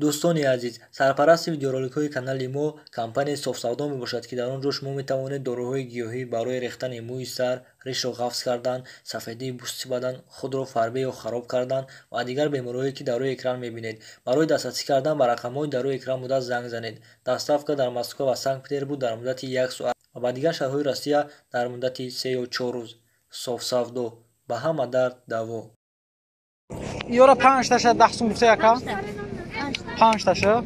Дӯстони азиз, сарпарасти видеороликҳои канали мо компанияи Софсавдо мебошад, ки дар он ҷо шумо метавонед доруҳои гиёҳӣ барои рехтани мӯи сар, ришро ғафз кардан, сафедии пӯсти бадан, худро фарбе ё хароб кардан ва дигар бемориҳое, ки дар рӯи экран мебинед. Барои дастрасӣ кардан ба рақамҳои дар рӯи экран буда занг занед. Доставка дар Москва ва Санкт-Петербург дар муддати 1 соат ва ба дигар шаҳрҳои Россия дар муддати 3 ё 4 рӯз. Софсавдо ба ҳама дард даво. Ёра 5 таша 10 сум гуфта яка? 5 таша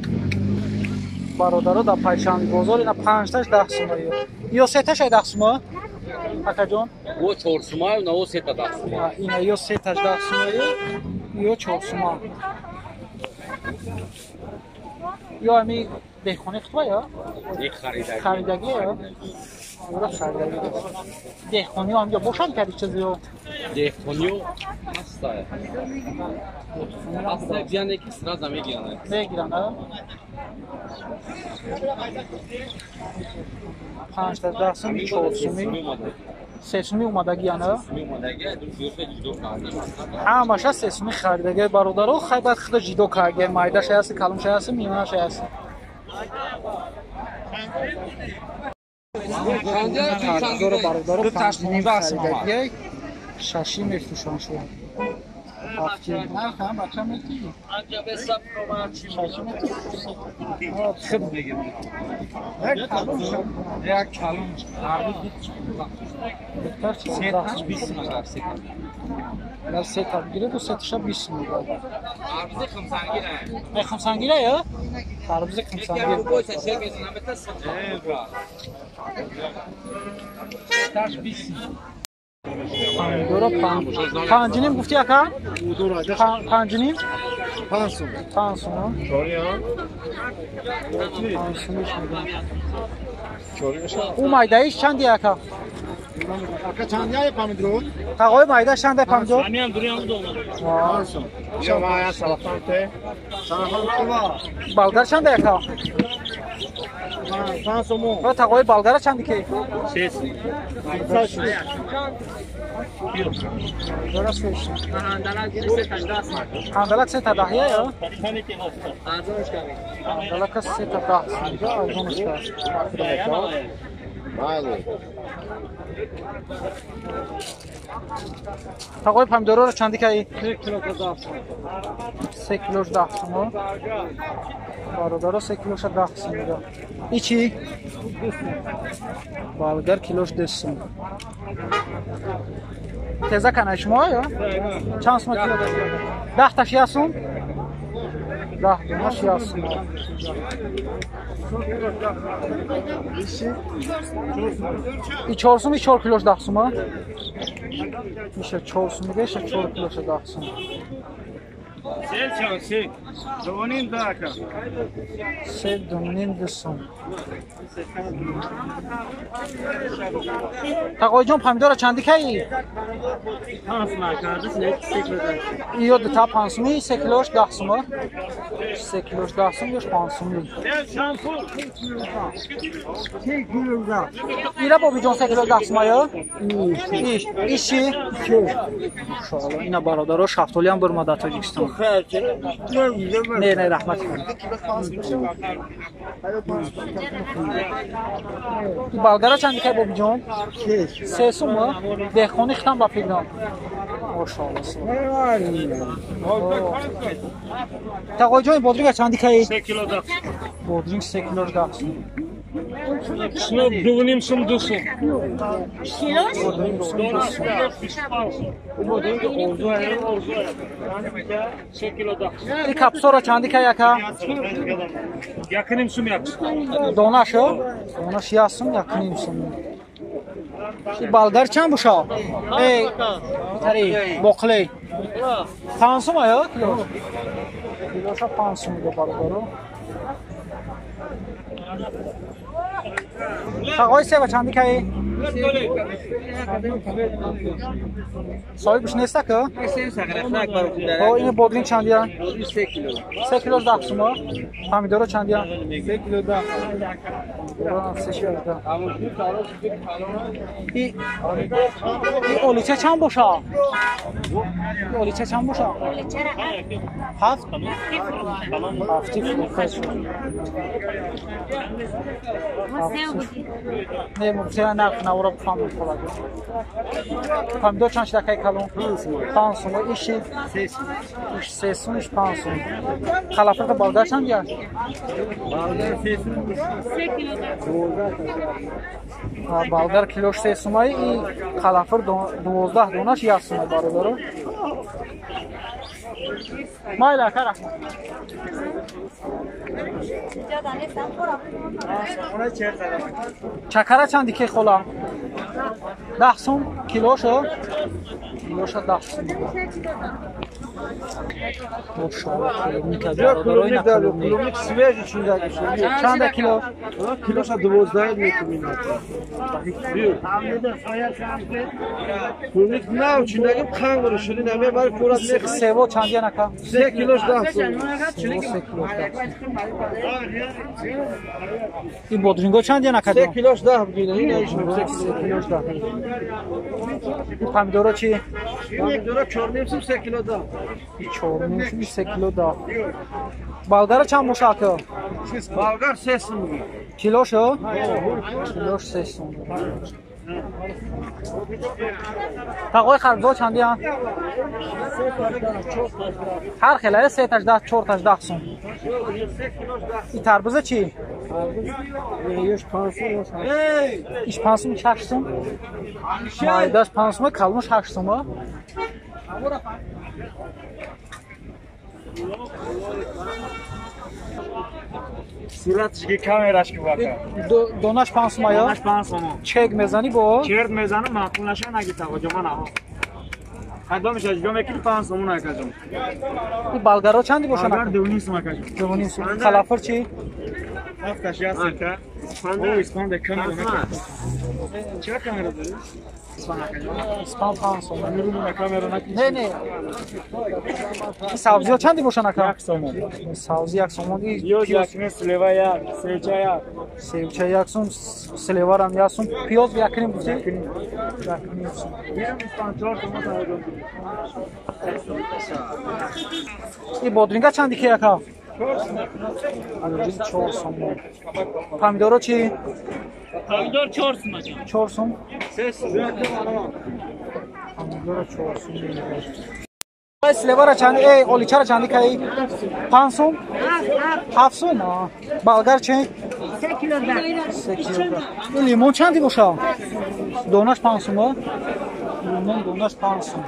бародаро дар Пайшанби бозор ина 5 таш 10 сума. Ё 3 таша 10 сума? Акаҷон? О 4 сума, ина о 3 та 10 сума. Ина ё 3 таш 10 сума, ё 4 сума. Ё ами деҳқони хутба ё? Харидагӣ ё? Ора харидагӣ. Деҳқониё ҳам ё бошанд кади чиз ё? Деҳқониё ҳаста. Ҳаста яъне ки сразу мегиранд. Мегиранд, а? 5 та 10 сум, 4 суми. 3 суми омадагӣ яна? Ҳамаша 3 суми харидагӣ бародаро, хай баъд худо ҷидо карда, майдаша ҳаст, калонша ҳаст, миёнаша ҳаст. Помидоро бародаро 5 харидагӣ, 6 мефурӯшанд шуд. Помидора 5.5 гуфти ака? 5.5? 5 сум. 5 сум. 5 сум мегӯям. Ӯ майдаиш чанди ака? Ака чандия помидор? Тағои майда чанда помидор? 5 сум. Болгар чанда ака? 5 сум. Тағои болгара чанди ки? 6 сум. Ҳандалак се та даҳия ё? Ҳандалака се та даҳ сумига арзонаш аст. Тағои помидорро чанди каи? 3 килош 10 сум. Бародаро 3 килоша 10 сумига. И чӣ? Болгар килош 2 сум. Теза кана шумо ё? Чанд сума кило? 10 таш 1 сум? 10 донаш 1 сум. И 4 сум, и 4 килош 10 сума? Иша 4 сумига, иша 4 килоша 10 сум. Се 2.5 2 сум. Тағоиҷон помидора чанди каи? Ё дута 5 суми, 3 килош 10 сума. 3 килош 10 сум, ёш 5 сум. Ира бобиҷон 3 килош 10 сума ё? Иш, иш чӣ? Иншоалло ина бародаро шафтолиам бурма дар Тоҷикистон. Не, не, раҳмат. Болгара чанди кай бобиҷон? 3 сум. Деҳқони хитам ба фикрам. Мошоалло. Тағоиҷон бодринга чанди кай? 3 кило 10. Бодринг 3 кило 10 сум. 2.5 сум 2 сум. И капсора чанди кай ака? 1.5 сум 1 сум. Донаш ё? Донаш 1 сум 1.5 сум. И болгар чанд буша? Эй, тари, боқлей. 5 сум ё килош? Килоша 5 сум бародаро. Тағои себа чанди каи? Соҳибш неста ки? О, ин бодринг чандия? 3 кило. 3 кило 10 сума. Помидоро чандия? 3 кило 10. 3 кило 10. И олича чанд боша? Олича чанд боша? 7? 7 фурӯхта. Не, мумкин нарх навора бифаҳмем хола. Помидор чанд шуда кай калон? 5 сум. Иши 3 сум, иш 5 сум. Қалафрта болгар чанд я? Болгар 3 сум. Болгар килош 3 сумай и қалафр 12 донаш 1 сумай бародаро. Майла ака раҳмат. Чакара чанди ки хола? 10 сум килошо? Килоша 10 сум. Клубник свежий чиндаги. Чанда кило? Килоша 12 метумин. Клубник нав чиндаги қанғур шуди наме бар пурат мех. Сево чандия нака? 3 килош 10 сум. 3 килош 10 сум. Ин бодринго чандия нака? 3 килош 10 бигина. Ин иш 3 килош 10. Ин помидоро чи? Помидоро 4 сум 3 кило 10. 4 сум 3 кило 10. Болгара чанд боша ака? Болгар 3 сум. Килошо? Килош 3 сум. Тағои харбузо чандиян? Ҳар хел, 3 таш 10, 4 таш 10 сум. И тарбуза чи? Иш 5 сум, 6 сум. Майдаш 5 сум, калонаш 8 сум. Суратш ки камераш ки вака. Донаш 5 сум ая? Донаш 5 сум. Чек мезани бо? Черт мезанам, маъқул наша наги тағо ҷоман аҳо. Қадомиш аз ҷо мекини 5 сум акаҷон. И болгаро чанди бошан? Болгар 2.5 сум акаҷон. 2.5 сум. Қалафр чи? Ҳафташ як сум. О, испанда камера накард. Чаро камера дорӣ? Испан 5 сум. Не, не. Сабзиҳо чанди бошан ака? 1 сомон. Сабзи 1 сомон. Пиёз 1, слева 1, севча 1. Севча 1 сум, слеварам 1 сум. Пиёз 1.5 гуфтӣ? 1.5 сум. И бодринга чанди ки ака? 4 сомон. Помидоро чи? Помидор 4 сум аҷон. 4 сум? 3 сум. Помидоро 4 сум. Слевара чанд, эй, оличара чанди кай? 5 сум? 7 сум. Болгар чи? 3 кило 10. 3 кило 10. Лимон чанди боша? Донаш 5 сум. Лимон донаш 5 сум.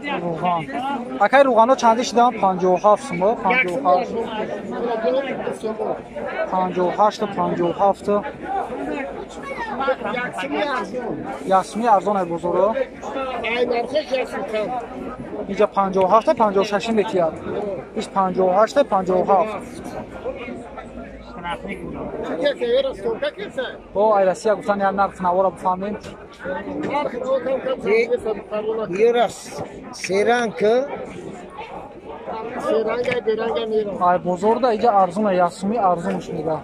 Руған. Акай руғано чанди шидан? 57 сум, 57. 58 57. Ясми арзон ай бозоро. Инҷа 58 56 метиҳад. Иш 58 57. О, ай Россия гуфтан я нарх навора бифаҳмем. Ерас серанка Ай бозорда иҷа арзон ай ясми арзонш мега.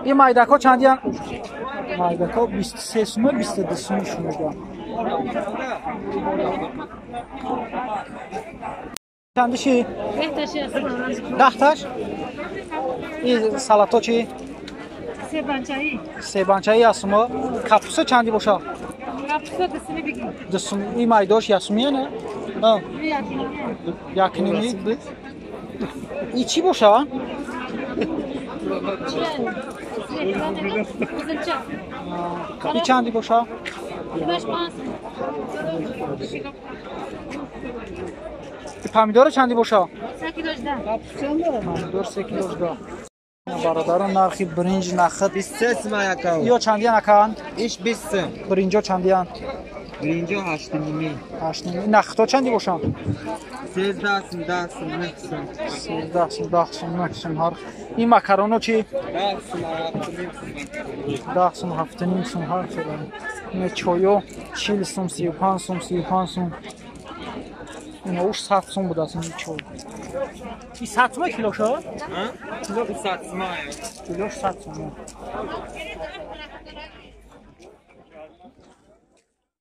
Ин майдако чандиян? Майдако 23 сума 22 сум шумега. Чандиши? 10 таш? И салато чи? Се банчаи асума. Капуста чанди боша? Капуста дусуми бигӣ. Дусум. И майдош ясумия не? Якними. И чӣ боша? И чанди боша? Помидоро чанди боша? Помидор 3 килош 10. Бародарон нархи бринҷ нахд 23 сум ака. Ё чандиян акан? Иш 20 сум. Бринҷо чандиян? Бринҷо 8.5. 8.5. Нахто чанди бошанд? 13 сум, 10 сум, 9 сум. 13 сум, 10 сум, 9 сум ҳар. Ин макароно чи? 10 сум, 7 сум. 10 сум, 7 сум ҳар хел. Ин чойо 40 сум, 35 сум, 35 сум. Ин уш 100 сум будааст ин чой. Ин 100 сум килошо? Ҳа? Кило 100 сум. Килош 100 сум.